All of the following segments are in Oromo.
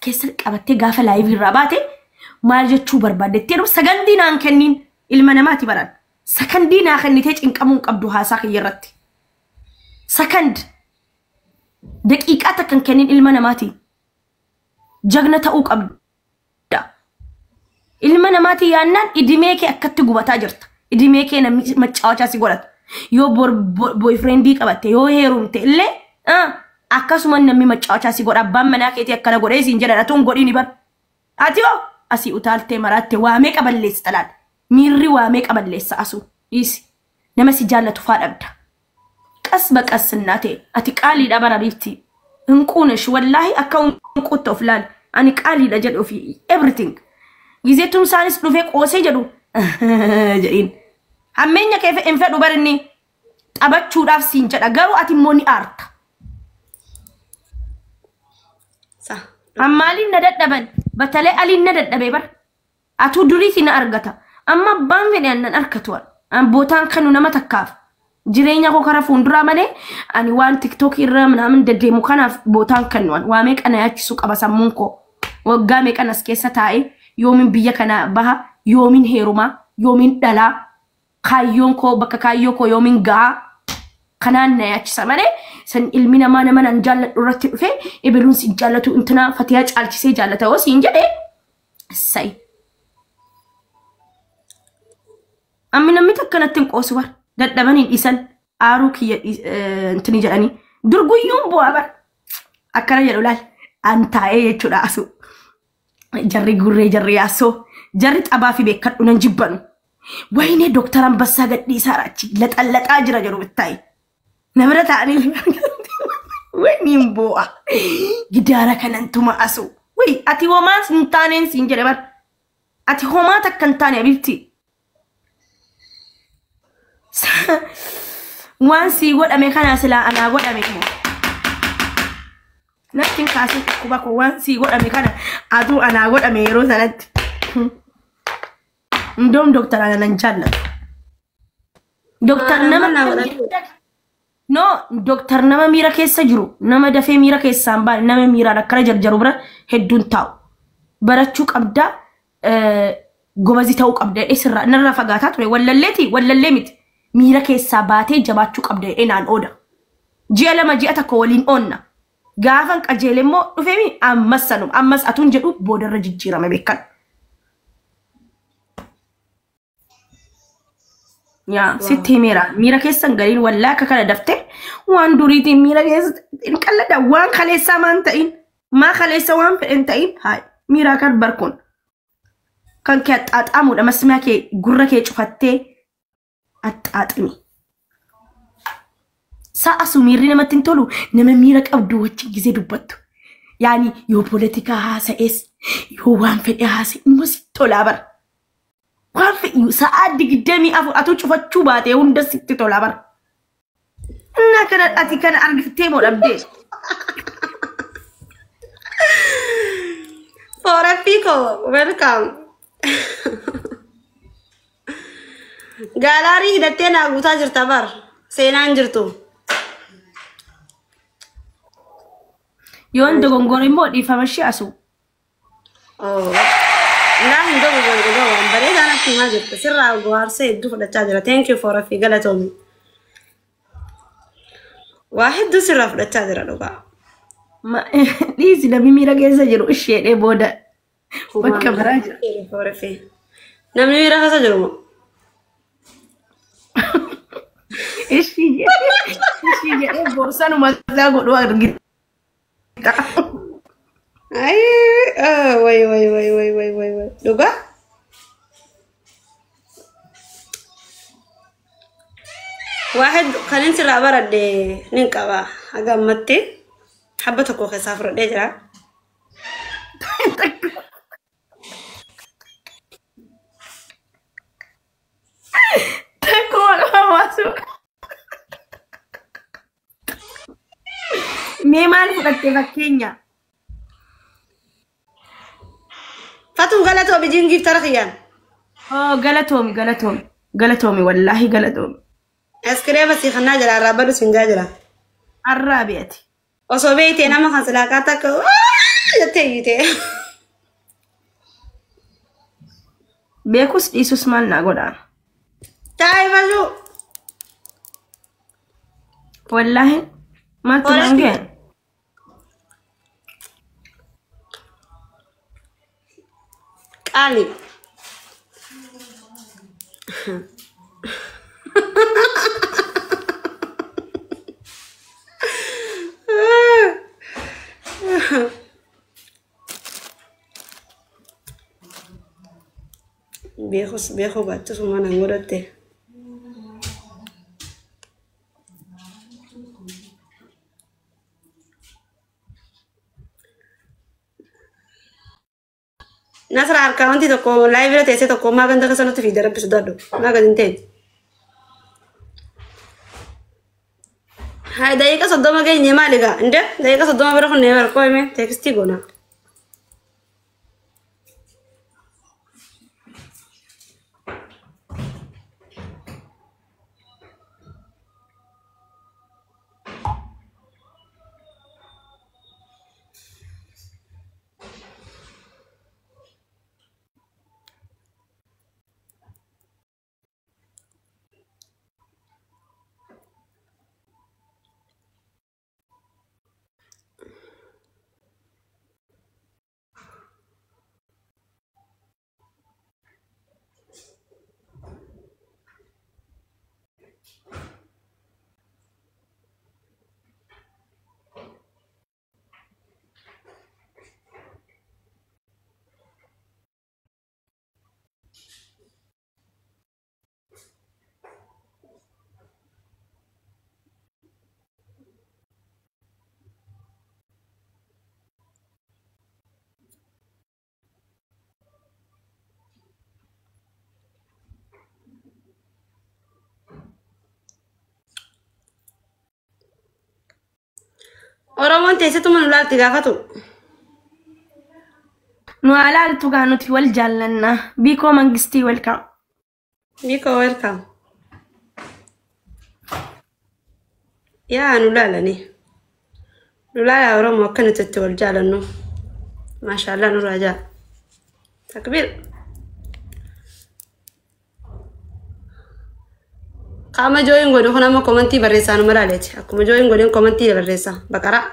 keessa qabattee gaafa live irraa baate maal jechuu barbaadde itti sagandii naan kenniin ilma namaati baran. Sakandii naa kennitee cinqamuu hin qabdu haasaa kiyya irratti. Sakand daqiiqaa takka hin kennin ilma namaati. Jagna ta'uu qabda. Ilma namaati yaannaan idimee kee akkatti gubataa jirta. Idimee kee namni maccaawachaa si godhata. Yoo boyfriendii qabatte yoo heerumte illee akkasuma namni maccaawachaa si godha. Abbaan manaa keetii akkana godhee siin jedhan atuun godhiini bar. Ati hoo asii utaaltee maraatte waa meeqa balleessita laal. Miirri waa meeqa balleessa asuu dhiisi. Nama si jaallatu faa dhabda. Qas baqas ta'e ati qaaliidha bara biifti. Hinquunesh wallaahi akka hinquutte of laali. Ani qaaliidha jedhu ofii everything. Gizee tumsaanis dhufee qoosee jedhu jedhiin. Hammeenya kee hin fedhu barinni taphachuudhaaf siin jedha garuu ati immoo ni aarta. Ammaaliin na dadhaban batalee aliin na dadhabee bara. Atuu duriiti na argata. Amma abbaan fedhe annan argatu. An bootaan kanu nama takkaaf. Jireenya koo kara fuulduraa malee ani waan tiktookii irra minaamin deddeemu kanaaf bootaan kennu waa meeqa na yaachisuu qaba sammuun koo. Waggaa meeqan as keessa taa'e yoomin biyya kana baha yoomin heerumaa yoomin dhalaa kaayyoon koo bakka kaayyoo koo yoomin gahaa kanaan na yaachisa malee san ilmi namaa nama nan jaalladhu irratti dhufe ebeluun si jaallatu intina fatiyaa caalchisee jaallata yoo siin jedhe sa'i. Ammi namni takka natti hin qoosu bar dadhaban hin dhiisan aaruu kiyya intini jedhanii durguyyuun bu'aa bar akkana jedhu laal an taa'ee jechuudha asu jarri gurree jarri yaasoo jarri xabaa fi beekadhu nan jibbanu. Wayinee dooktar Ambassaa gadhiisaa achi laxallaxaa jira jedhu bittaayi. Namira ta'anii wayiniin bu'a. Gidaara kanan tuma asu. Wayi ati homaa hin taaneen siin jedhe bar. Ati homaa takka hin taane abibti. Waan sii godhame kana silaa anaa godhame immoo. Natti hin kaasin dhukkuba koo waan sii godhame kana atuu anaa godhame yeroo sanatti. Indoom dooktar ana nan jaallatu. Dooktar nama No, dooktar nama miira keessa jiru, nama dafee miira keessaan baane, nama miiraan akkana jarjaru bira hedduun taa'u. Barachuu qabdaa, gobazii ta'uu qabda jedhee sirraa narraa fagaataa ture. Wallalleeti, wallallee miti. Miira keessaa baatee jabaachuu qabda jedhee naan ooda. Ji'a lama ji'a tokko waliin oonna. Gaafan qajeele immoo dhufeemi ammas sanuma ammas atuun jedhu boodarra jijjiirame beekan. Yaa sitti himeera miira keessan galiin wallaa akka kana daftee waan duriitiin miira keessa hin qallada waan kaleessaa maan ta'in maa kaleessa waan fedhen ta'in haa miiraa kan barkuun kan kee axxaaxaamuudha masmaa kee gurra kee cufattee axxaaximi. Sa'a su miirri namatti hin tolu nama miira qabdu wajjin gisee dubbattu. Yaani yoo poolitikaa haasa'es yoo waan fedhe haasa'e immoo sitti tolaa bara. Waan fedhe sa'a 24 atuu cufachuu baatee hunda sitti tolaa bara. Innaa kana ati kana argattee moo dhabdee? Fooraffii koo welcome. Gaalaarii hidhattee naa guutaa jirta bar. Seenaan jirtu. Yoon dogongore immoo dhiifama ishee asu. Naa hin dogongore dhugaa waan bareedaa natti himaa jirta. Sirraa gohaarsee hedduu fudhachaa jira. Thank you fooraffii galatoomi. Waa hedduu sirraa fudhachaa jira dhugaa. Dhiisi namni miira keessa jiru isheedhee booda bakka biraa jira. Fooraffii. Namni miira keessa jiru moo? Ishii jedhee boorsanuma isaa godhu argita. Way way way way way way way dhugaa. Waa hedduu kan inni sirraa baradhe nin qaba haga ammatti habba tokko keessaa fudhadhee jira. Takkuma qaba baasu. Mee maal fudhatte fakkeenya? Fatuun galatoomi jiingiif tara kiyyaan. Oh galatoomi galatoomi galatoomi wallaahi galatoomi. Askireema si kannaa jira arraa balu siin jaa jira. Arraa beeti. Osoo beeytee nama kan silaa kaata akka Jettee iyyite. Beekus dhiisus maal naa godhaa? Taa'i fatuu. Wallaahi maaltu naan ga'e? Qaali. Beekus beekuu baattus mana godhatte. Nasra harkaa wanti tokko live bira teessee tokko maa ganda keessa nutti fiida rabbi sodaadhu. Maa gadi hin ta'in. Haa daqiiqa 30 geenye maal egaa? Inde daqiiqa 30 bira kunnee bara qo'ime teekstii goona. Oromoon teessatuma nu laalti gaafatu. Nu alaaltu gaa nuti wal jaallanna. Biikoo Mangistii welcome. Biikoo welcome. Yaa nu laalani. Nu laalaa Oromoo akka nuti itti wal jaalannu. Maashaallah nurraa jaa. Takbiir. Qaama join godhu kun amma komantii barreessaa nu malaaleeti. Akkuma join godheen komantii barreessaa. Baqaraa.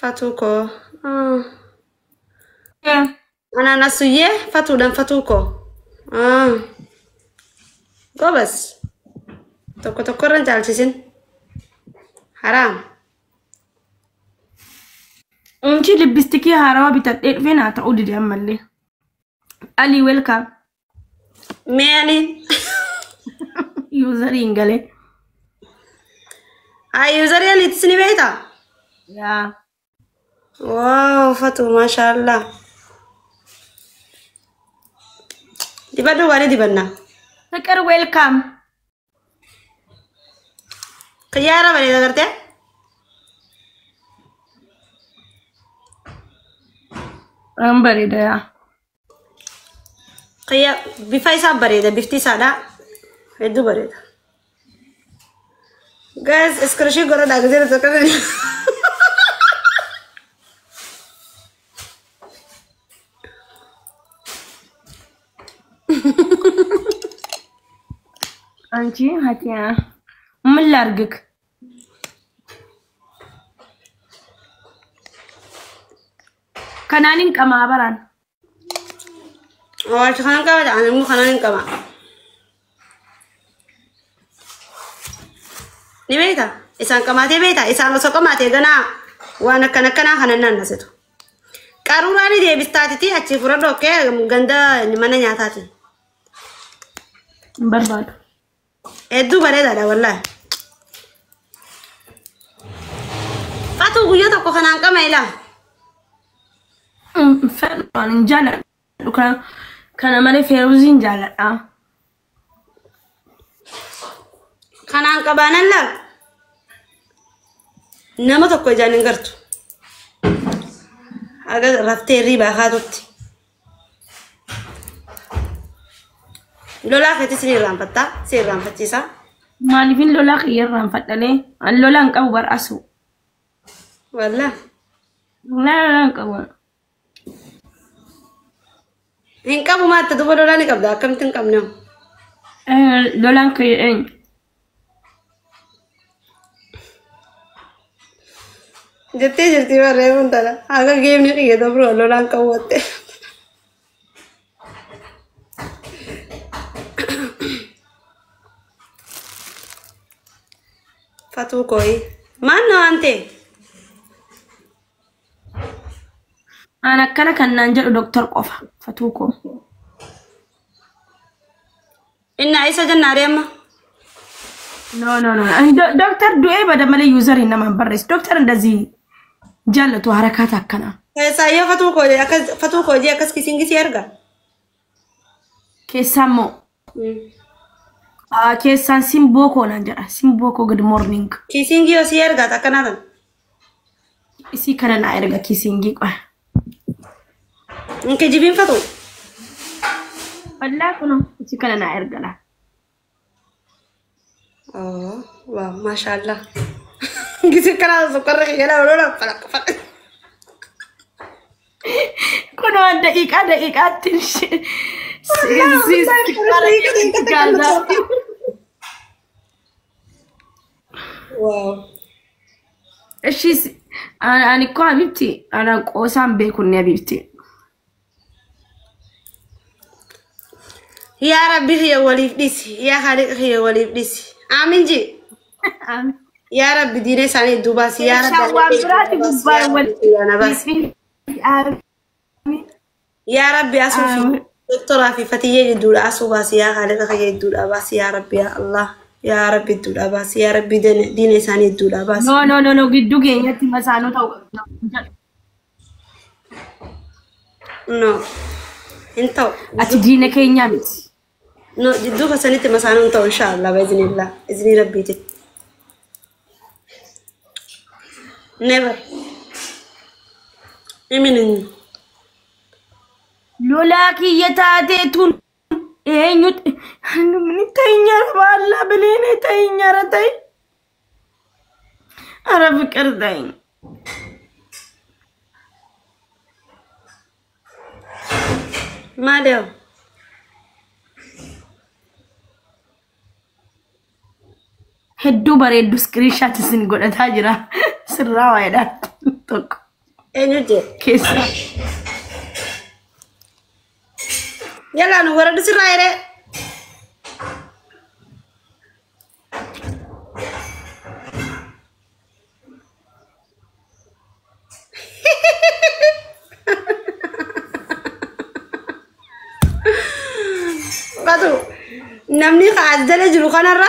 Fatuu koo. Anaan asuyyee fatuudhaan fatuu koo. Gobas. Tokko tokkorra hin caalchisin. Haraam. Unchi lippistikii haarawaa bitadhee dhufee naa ta'uu dide ammallee. Ali welcome. Mee ani. Userii hin galee. Haa userii aliitis ni beektaa? Yaa. Wow, Fatu, mashallah. Dibadhu waan dibanna. Fiqir welcome. Xiyyaara bareeda gartee? Waan bareeda yaa. Xiyya bifa isaa bareeda, bifti isaadha. Hedduu bareeda. Guys, screenshot godhadhaa gisee tokko kan. አንቺ ሀቲያ ምን ላርግክ? Kanaanin qamaa baraan. Awwaalcha kanan qaba, ani immoo kanaan hin qaba. Ni beektaa? Isaan qamaatee beektaa? Isaan osoo qamaatee ganaa waan akkana akkanaa kanan naannasitu. Qaruuraa ni deebistaatiti achi fudhadhu okkee ganda mana nyaataati. Hin barbaadu. Hedduu bareedaadha wallaahi. Fatuu guyyaa tokko kanaan qama ilaa. Fedhu hin jaaladhu kana malee feeruuziin jaaladha. Kanaan qabaanan laal. Nama tokko ijaan hin gartu. Haga raftee hirribaa kaatutti. Lolaa keetti sin irraanfattaa, si irraanfachiisa. Maaliifin lolaa kiyya irraanfadhalee? An lolaan qabu bar asu. Wallah. Lolaan qabu. Hin qabu maatta duba lolaa ni qabda akkamitti hin qabne? Lolaan kiyya eenyu? Jettee jirti barreeffamuun tana. Haga geemni kiyya dabru lolaan qabu watte. Fatuu kooyi. Maal na waan ta'e? An akkana kan naan jedhu doktor qofa. Fatuu koo. Innaa isa jennaa amma. No, no, no. Doktor du'ee bada malee userii namaan barreessu. Doktor እንደዚህ jaallatu harakaata akkanaa. Keessaa yoo fatuu koo akkas fatuu koo jee akkas kisingisii arga. Keessaa immoo keessaan simboo koo naan jedha. Simboo koo, good morning. Kissingii yoo si ergaata akkanaa tan. Isii kana naa erga kissingii qofa. Hin kijibiin fatu. Wallaa kunoo isii kana naa erga laa. Oh, wow, mashallah. Gisi kana sukkarra kiyya lola falaq falaq. Kunoo daqiiqaa daqiiqaatti gaazaa. Wow. Ishis ani ko habibti ana qoosaan beekunni habibti. Yaa Rabbi kiyya waliif dhisi. Yaa Khaliq kiyya waliif dhisi. Aamin ji. Yaa Rabbi diina isaanii hedduu baasi. Yaa Rabbi Waan biraati gubbaa wal. Yaa Rabbi asuu fi doktoraa fi fatiyyee jidduudha asuu baasi. Yaa Khaliqa kiyya hedduudha baasi. Yaa Rabbi, yaa Allah. Yaa Rabbi hedduudha baasi. Yaa Rabbi diina isaanii hedduudha baasi. No, no, no, no, gidduu keenyatti masaanuu ta'u. No. Hin ta'u. Ati diina keenyaa miti. No, jidduu kasanitti masaanuu hin ta'u inshaallah biiznillah. Iznii Rabbiiti. Never. Iminin. Lolaa kiyya taatee tun eenyutti namni ta'inyaara baallaa bileene ta'inyaara ta'e. Ara fiqir ta'in. Maal yoo? Hedduu bareeddu screenshot isin godhataa jira. Sirraa waa'eedhaan tokko Eenyu jee? keessa. Yalla nu warra sirraa yeree. Batu namni ka as jala jiru kanarra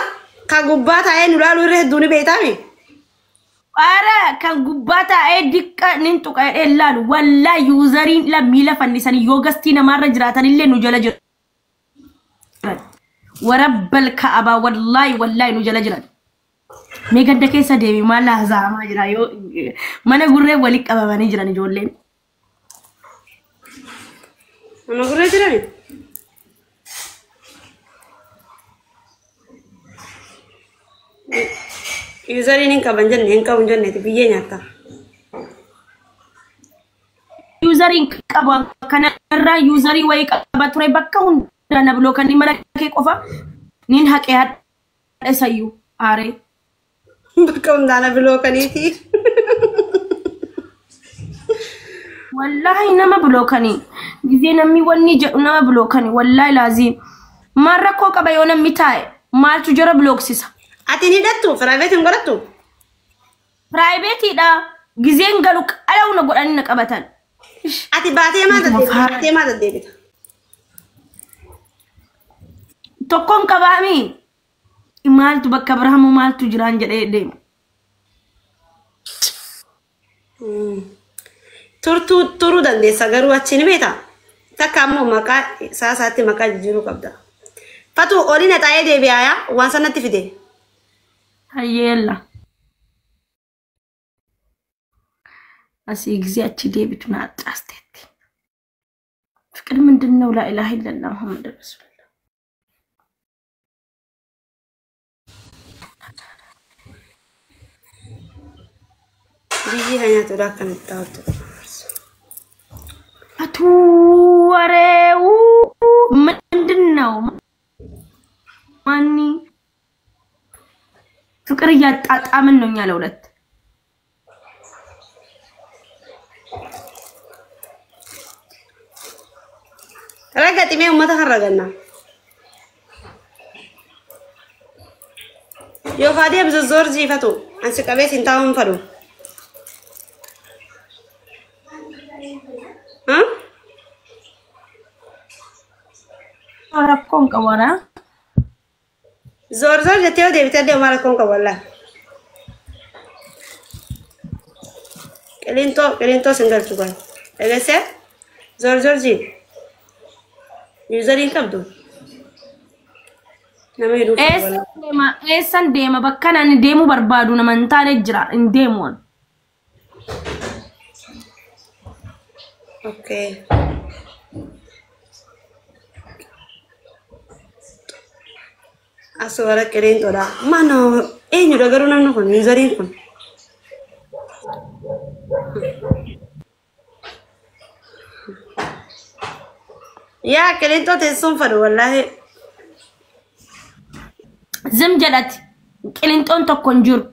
ka gubbaa taa'ee nu laaluu irra hedduu ni beektaami. Ara kan gubbaa taa'ee diqqa nin tuqa jedhee laalu wallaa useriin la miila fannisanii yoo guestii namaarra jiraatanillee nu jala jiran. Warabbal ka'abaa, wallaahi wallaahi nu jala jiran. Mee ganda keessa deemi, maal haasa'amaa jira yoo mana gurree walitti qabamanii jiran ijoolleen. Mana gurree jirani? Useriin hin qaban jenne, hin qabu jenneeti biyyee nyaatta. Useriin qabu kanarraa userii wayii qaba ture, bakka hunda na blockanii, mana kee qofa nin haqee hadha isayyuu aaree. Bakka hundaa na blockaniiti. Wallaahi nama blockanii gizee namni wanni jedhu nama blockanii, wallaahi laaziim maal rakkoo qaba yoo namni taa'e maaltu jara blocksisa. Ati ni hidhattu? Private hin godhattu? Privateiidha, gizeen galu qala'u na godhanii na qabatan. Ati baatee maa deddeebita? Baatee maa deddeebita? Tokkoon qabaami maaltu bakka biraamu maaltu jiraan jedhee deema. Turtuu turuu dandeessa garuu achi ni beektaa? Takka ammoo maqaa isaa isaatti maqaa jijjiiruu qabda. Fatu olii na xaa'ee deebi'aa waan sanatti fide. Hayyeella. Asii ጊዜ achi deebitu na axxaasteetti. ፍቅር ምንድን ነው? ላኢላሃ ኢለላህ ሙሐመድ ረሱሉላህ። Biyyi haa nyaatudha akkanatti taa'utu. አቱ ወሬው ምንድን ነው? ማኒ ፍቅር እያጣጣምን ነው እኛ ለሁለት። Ragaximee uummata kan raganna. Yoo faatee zoor jiifatu ansi qabee siin taa'uu hin fadhu. Rakkoon qabu. Zoor zoor jettee yoo deebitee illee homaa rakkoon qabu wallaahi. Qilintoo qilintoo sin galchu gaa. Dhageessee zoor zoor jii. Yuuzariin qabdu. Nama hedduu Eessan deema? Eessan deema? Bakka ani deemuu barbaadu nama hin taane jira. Hin deemu ani. Okay. Aswara qilintoodha. Mana eenyudha garuu namni kun yuuzariin kun? Yaa qilintoo teessuun fadhu wallaahi. Zim jedhati. Qilinxoon tokko hin jiru.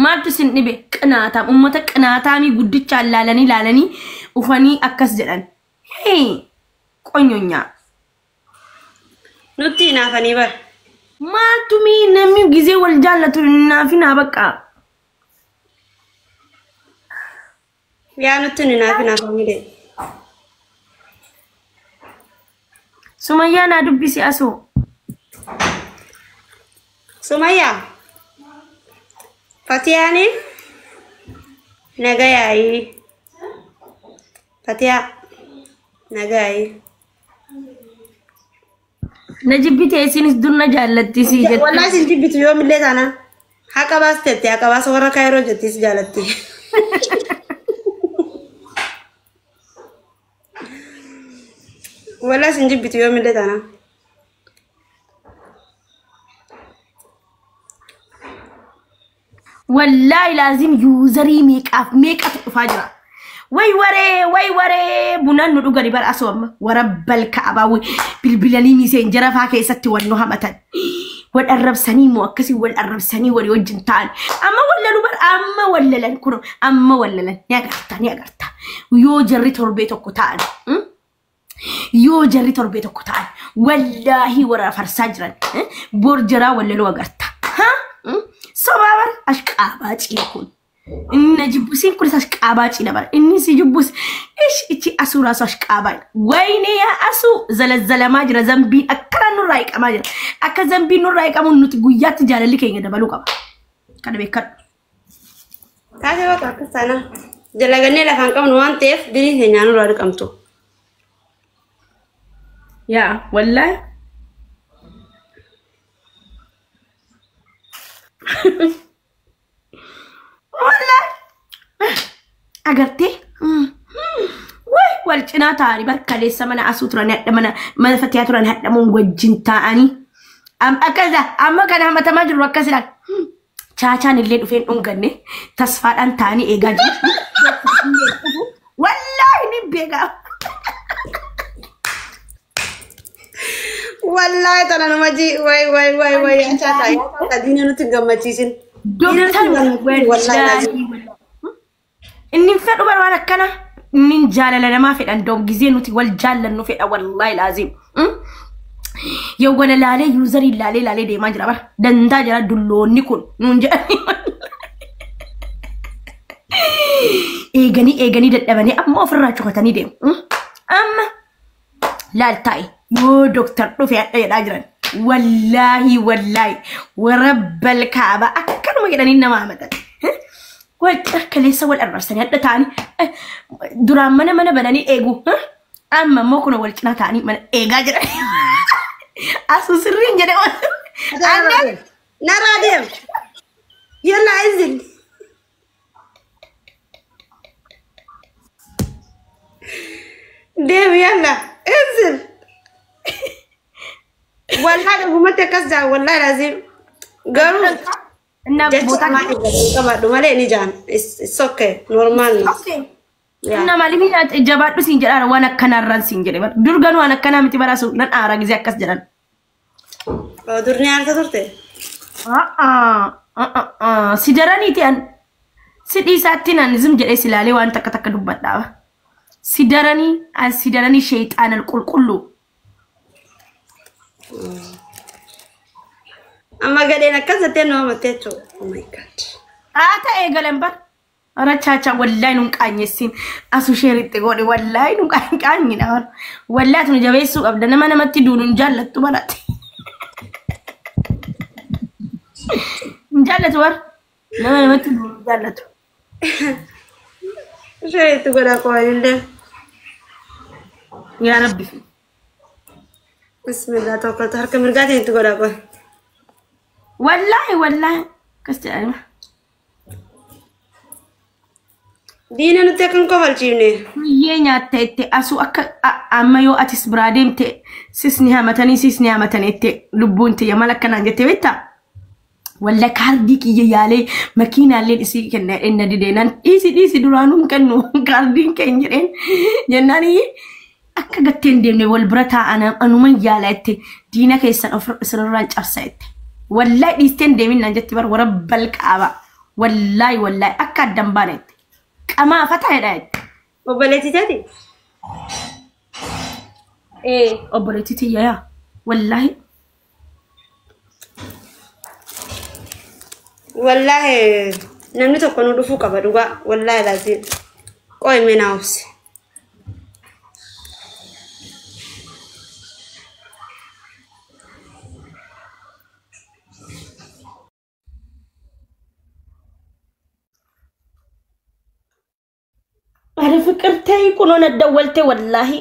Maaltu isin dhibe? Qinaataa. Uummata qinaataamii guddichaan laalanii laalanii ufanii akkas jedhan. Hee! Qonyonyaa. Nutti hinaafanii bara. Maaltu mii namni gizee wal jaallatu hinaafinaa bakka. Yaa nutti hin hinaafinaafanii dee. Sumayyaa naa dubbisi asoo. Sumayyaa. Fatiyaani nagayaayi. Fatiyaa nagayaayi. Na jibbite isinis dur na jaallatti sii jette. Wallaahi sin jibbitu yoomillee taanaan. Haqa baas tette haqa baas warra kaayiroo jetti si jaalatti. Wallaahi sin jibbitu yoomillee taanaan. Wallaahi laazim yuuzarii meeqaaf meeqatu dhufaa jira. Way waree way waree bunaan nu dhugani bara asoo amma warabbal ka'abaa bilbilanii miseenjera faa keessatti wal nu hamatan. Wal arrabsanii moo akkasii wal arrabsanii walii wajjin ta'an. Amma wallalu bar amma wallalan kun amma wallalan ni agarta ni agarta. Yoo jarri torbee tokko ta'an. Yoo jarri torbee tokko ta'an wallaahi warra farsaa jiran bor jaraa wallaluu agarta. Sobaa bara ashqaabaa kun. Inni na jibbisiin kunis ashqaabaa bara. Inni si jibbus ish ichi asuu raasu ashqaabaa. Wayne yaa asuu zalazzalamaa jira zambiin akkana nurraa hiqamaa jira. Akka zambiin nurraa hiqamu nuti guyyaatti jaalalli keenya dabaluu qaba. Kana beekadhu. Taatee bakka akkas taanaan. Jalagannee lafaan qabnu waan ta'eef diriin keenya nurraa dhiqamtu. Yaa wallaahi. Wallaahi. Agartee? Way wal cinaa ta'anii barkaleessa mana asuu turan hadha mana mana fatiyaa turan hadhamuun wajjin ta'anii. Akkas amma kan hamatamaa jiru akkas ilaal. Chaachaan illee dhufeen dhunganne tasfaadhaan ta'anii eegaa jiru. Wallaahi ni beekaa. Wallaahi tana nama ji way way way way achaataa diina nutti hin gammachiisin. Dooktar wallaahi. Inni fedhu bara waan akkana inni jaalala namaa fedhan doom gizee nuti wal jaallannu fedha wallaahi laazim. Yoo wala laalee yuuzarii laalee laalee deemaa jira bara dandaa jira dulloonni kun nuun jedhanii. Eeganii eeganii dadhabanii amma ofirraa cufatanii deemu. Amma laal taa'e yoo dooktar dhufe hadha jedhaa jiran. Wallaahi wallaahi warabbal kaaba akkanuma jedhanii nama hamatan. Wal kaleessa wal arrabsanii hadha ta'anii duraan mana mana bananii eegu. Amma immoo kun wal cinaa ta'anii mana eegaa jiran. Asuu sirriin jedhee. Narraa deem. Yallaa inzil. Deem yalla inzil. Wallaahi dhugumatti akkas jaa wallaahi laazim. Garuu Innaa Jecha bootaa ammaa irratti qabadhu malee ni jaan. It's okay. Normal. Okay. Yeah. Innaa maaliif jabaadhu siin jedhaan waan akkanaarraan siin jedhe bara. Dur ganuu waan akkanaa miti baraasu nan aara gisee akkas jedhan. Oh, dur ni aarta turte? Si daraniiti an si dhiisaatti naan zim jedhee si ilaalee waan takka takka dubbadhaa. Si daranii an si daranii sheexaanan qulqulluu. Amma gadheen akkas jettee nu hamatte jechuudha. Oh my God. Haa ta'ee galan bar. Rachacha wallahi nun qaanyessin asu sheeritti godhe wallahi nun qaanyina bar. Wallahi tun jabeessuu qabda nama namatti duunu hin jaallattu barate. Hin jaallatu bar. Nama namatti duunu hin jaallatu. Sheeritti godha qo'anillee. Yaa Rabbi. Bismillah tokkotti harka mirgaatiin itti godha qo'an. Wallahi wallahi akkas jedhama. Diina nutti akka hin kofalchiifne. Biyyee nyaatta itti asuu akka amma yoo atis biraa deemte sisni hamatanii sisni hamatanii itti lubbuun tiyya mal akkanaan jettee beektaa? Walla kaardii kiyya yaalee makiinaallee isii kenna inna dideenaan dhiisi dhiisi duraanuu hin kennu kaardiin keenya jedheen jennaan akka gattee hin deemne wal bira taa'an anuman yaala itti diina keessan of isinirraan cabsa itti. Wallahi dhiistee hin deemin naan jetti bar warra balqaaba. Wallahi wallahi akka addan baane itti. Qamaa fataa jedha itti. Obboleettii taati? Ee obboleettii tiyya yaa wallahi. Wallaahi namni tokko nu dhufuu qaba dhugaa. Wallaahi laaziin. Qo'i mee naa obsi. Ani ፍቅር ተይ ቁኖ ነደወልቴ ወላሂ።